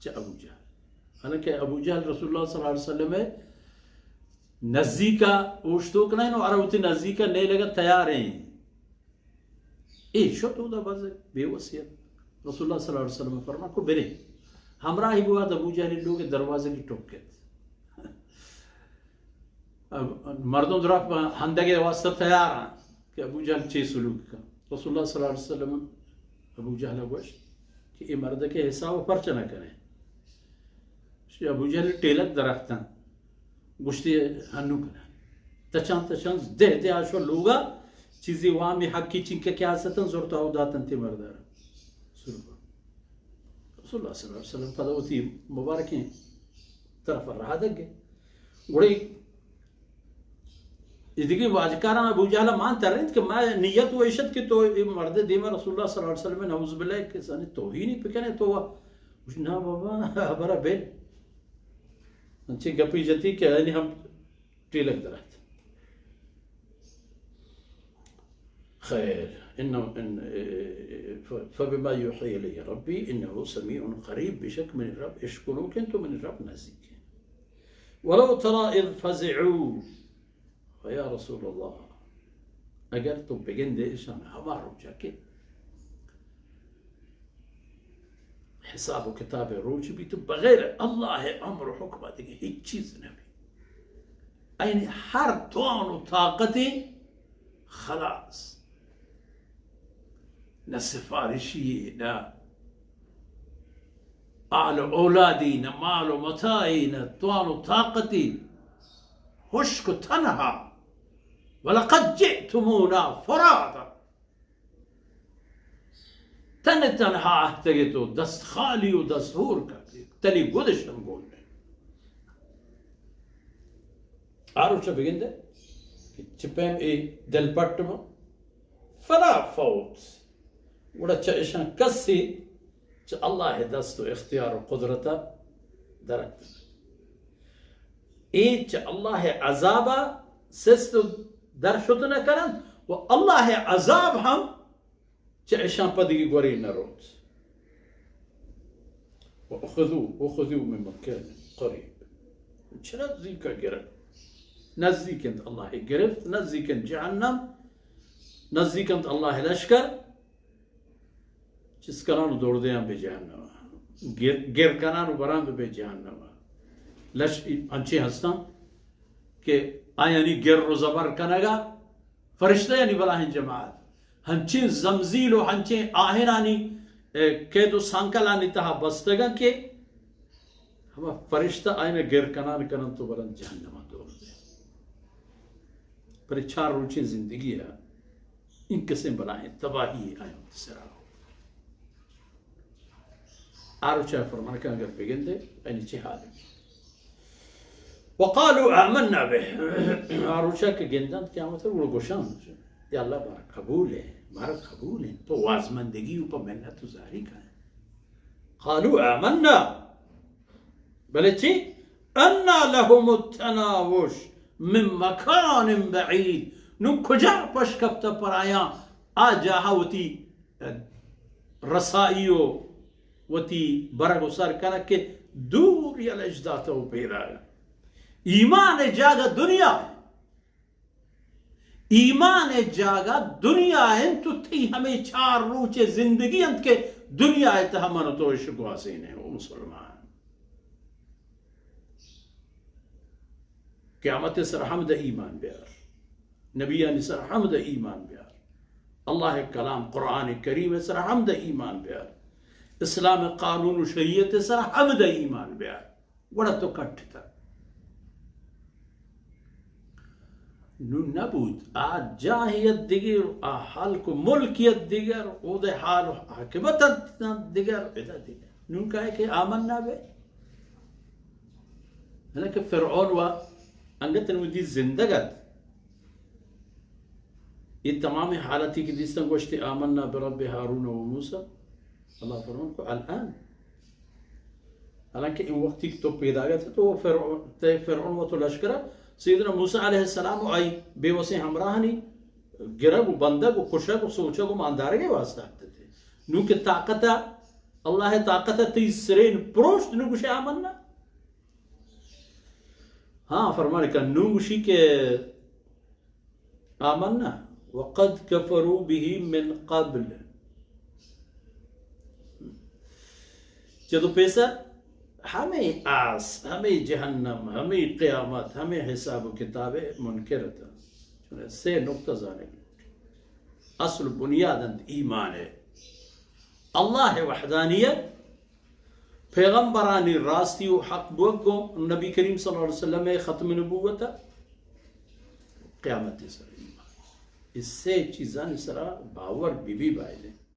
چہ ابو جہل. حالانکہ ابو جہل رسول اللہ صلی اللہ علیہ وسلم ءِ نزیک ءَ اوشتوک نہ انت، نو ہر وتی نزیک ءَ نیلگ ءَ تیار انت. اے شت اودا بز بے وسیت. رسول اللہ صلی اللہ علیہ وسلم فرمان کو برے. ہمراہی بوات ابو جہل لوگ دروازے کی ٹک کت. اب مردم درا ہندگے واسطہ تیار ہیں کہ ابو جہل چے سلوک کا. رسول اللہ صلی اللہ علیہ وسلم ابو جہل گوشت کہ اے مرد کے حساب پرچہ نہ کریں. ابو جہل ٹیلک درختاں گوشتی ہنو کنه. تچان تچان ده ده آشو لوگا چیزی وامی حقی چنکه که آستن زرتا و داتن تی مرده را. سربا. رسول اللہ صلی اللہ علیہ وسلم پدا وتی مبارکیں طرف راہ دگے. گڑے اے دگہ واجکاراں ابو جہل مان ترینت کہ ما نیت و ایشت کہ تو اے مرد دیما رسول اللہ صلی اللہ علیہ وسلم نعوذ باللہ کسانی توہینی پکنے تو وا. گوشت، نا بابا، ہبرا بل. انچیں گپی جتی کہ یعنی ہم ٹیلک درات. خیر، انه ان، ف-، فبما يوحي الي ربي انه سميع قريب، بشک من رب اشکنوکیں تو من رب نزدیکیں. ولو ترى اذ فزعوا، و یا رسول اللہ، اگر تو بگندے اشان ہما روچا کہ حساب و کتاب روچ بی تو بغیر اللہ امر و حکم دیگه ہیچ چیز نبی. یعنی ہر توان و طاقت خلاص، نہ سفارشی، نہ آل اولادی، نہ مال و متاعی، نہ توان و طاقتی، ہشک و تنہا. ولقد جئتمونا فرادا، تن تنہا اہتگے تو دست خالی و دست ہور کرتے، تلی گدشم گول نے. آروچہ بگندے کہ چہ پیم اے دل پٹ ما فلا فوت، گڑا چہ اشان کسی چہ اللہ دست و اختیار و قدرت درک. اے چہ اللہ عذاب سست و در شت نہ کنند و اللہ عذاب ہم چہ اشان پدگی گوری نہ روت. و اخذو، اخذو من مکان قریب. چہ نزدیک گرفت، نزدیک انت اللہ گرفت، نزدیک انت جہنم، نزدیک انت اللہ لشکر. چست کنان و دور دیان بہ جہنم، گر، گر کنان و بران بہ جہنم. لش انچیں ہستاں کہ آیانی گر و زبر کنگا فرشتہ یعنی بلاہیں جماعت ہنچیں زمزیل و ہنچیں آہنانی، اے، قید و سانکلانی تہا بستگاں کہ ہما فرشتہ آئین گر کنان کنن تو برن جہنم دور دے. پر چار روچیں زندگی ہے، ان قسم بلاہیں تباہی آئین سرا. آروچہ فرمان کن اگر بگندے، اینی چی حال ہے؟ وقالوا آمنا به. آروچہ کہ گندند قیامت گڑا گوشان، یا اللہ مارا قبول ہے، مارا قبول ہے، تو وازمندگی و پا منت و زاری کن. قالوا آمنا، بلے چی؟ انا لهم التناوش من مکان بعید. نو کجا پش کپتہ پر آیاں آ جاہا وتی رسائی و وتی برگ و سر کنگ کہ دور یلج داتہ و پیداگ. ایمان جاگہ دنیا، ایمان جاگہ دنیا انت و تئی ہمے چار روچ زندگی انت کہ دنیا تہا من و تو اش گوازین ہیں او مسلمان. قیامت سر حمد ایمان بیار، نبیانی سر حمد ایمان بیار، اللہ کلام قرآن کریم سر حمد ایمان بیار، اسلام قانون و شریعت سر حمد ایمان بیار، گڑا تو کٹتا. نون نبود، آ جاہیت دگر، آ حلق و ملکیت دگر، اود حال و عاقبت دگر، ادا دگر. نون کہے کہ آمنا بے. حالانکہ فرعون و انگت نودی زندگ ات. یہ تمام حالتی کہ دیستن گوشتی آمنا برب ہارون و موسی. اللہ فرعون کو الان. حالانکہ ان وقتی کہ تو پیدا گئے تو فرعون، تے فرعون و تو لشکرہ، سیدنا موسی علیہ السلام و آئی بے وسیں ہمراہانی گرگ و بندگ و کشگ و سوچگ و ماندارگ واسطہ تے. نو کہ طاقت اللہ ءِ طاقت ءَ تئی سرین پروشت، نوں گوشے آمنا؟ ہاں، فرمان کن، نوں گوشی کہ آمنا، وقد کفروا به من قبل۔ چدو پیسر ہمے آس، ہمے جہنم، ہمے قیامت، ہمے حساب و کتاب ءِ منکر اتاں۔ چونکہ سے نقطہ زانگ لوٹی۔ اصل و بنیاد انت ایمان ءِ، اللہ ءِ وحدانیت، پیغمبرانی راستی و حق بوگ گوں نبی کریم صلی اللہ علیہ وسلم ءِ ختم نبوت ءَ، قیامت ءِ سر ایمان۔ اے سے چیزانی سرا باور بی بی باید انت۔